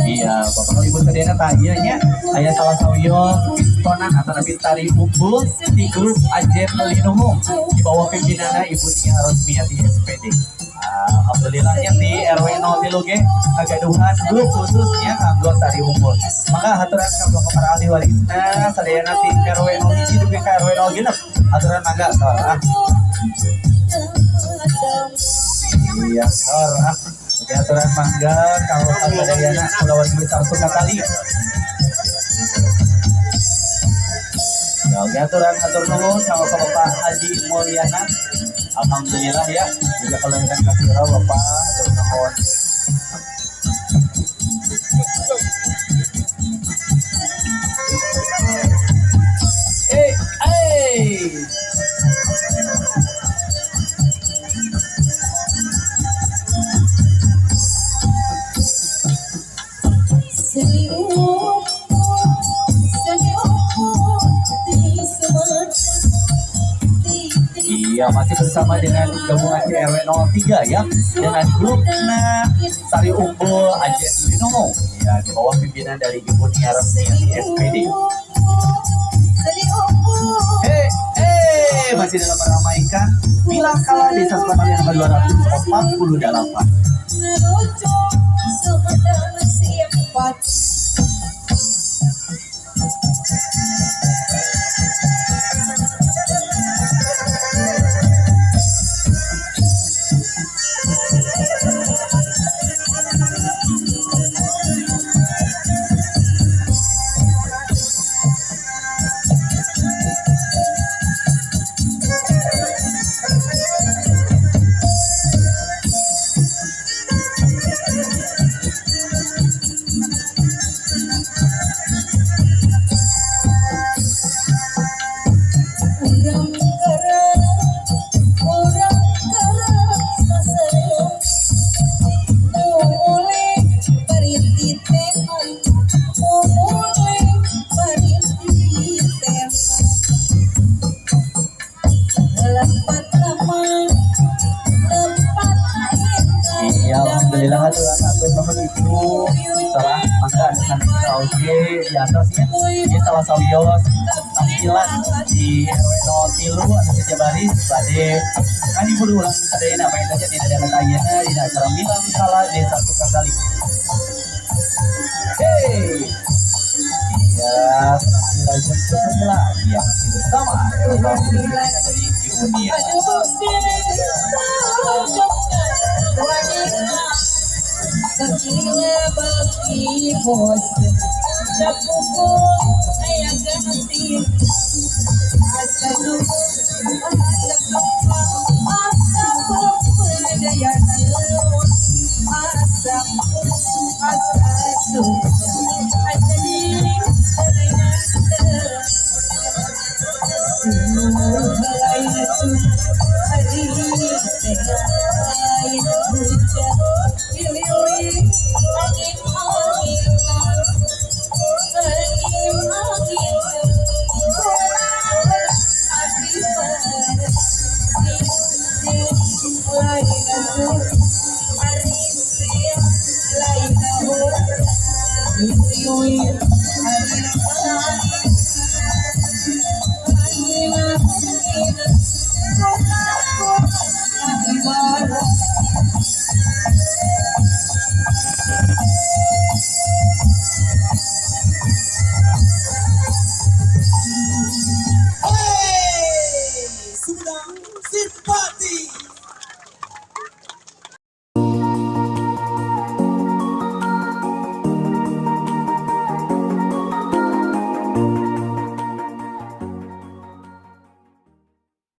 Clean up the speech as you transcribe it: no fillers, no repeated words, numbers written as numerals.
Iya, Bapak Ibu sadayana tah ieu nya aya salah sawios pistonan atau nabi tari umbul di grup Ajen Linuhung di bawah pimpinanna Ibu Nia Rosmiati SPD. Alhamdulillah nya di RW 03 ge kagaduhan grup khususnya kanggo tari umbul. Maka haturan kanggo para ahli warisna sadayana di RW 01 dugi ka RW 06 haturan mangga tor ah. Iya, tor ah. Oke, aturan mangga kalau sadayana kulawargi besar Sukatali. Ya, oke, aturan hatur nuhun sama Bapak Haji Mulyana. Alhamdulillah ya, juga kalau dengan kasih Bapak hatur nuhun. Eh, eh. Iya, masih bersama dengan gabungan RW 03 ya, dengan grupna Tari Umbul Ajen Linomo ya, di bawah pimpinan dari Ibu Nia Resmiati SPD. Hei, hey, masih dalam meramaikan Milangkala Desa Sukatali nomor 248. Iya, alhamdulillah aturan atur nuhun Ibu. Salah mangga anu sanes oge di atasnya. Ini salah sawios tampilan di RW 03 anu Setiabari bade kan ibu ulang sadayana apa saja dina danget ayeuna dina acara Milangkala Desa Sukatali. Hey. Iya, penampilan jam 9 ya, masih bersama RW 03 dari Ibu Nia.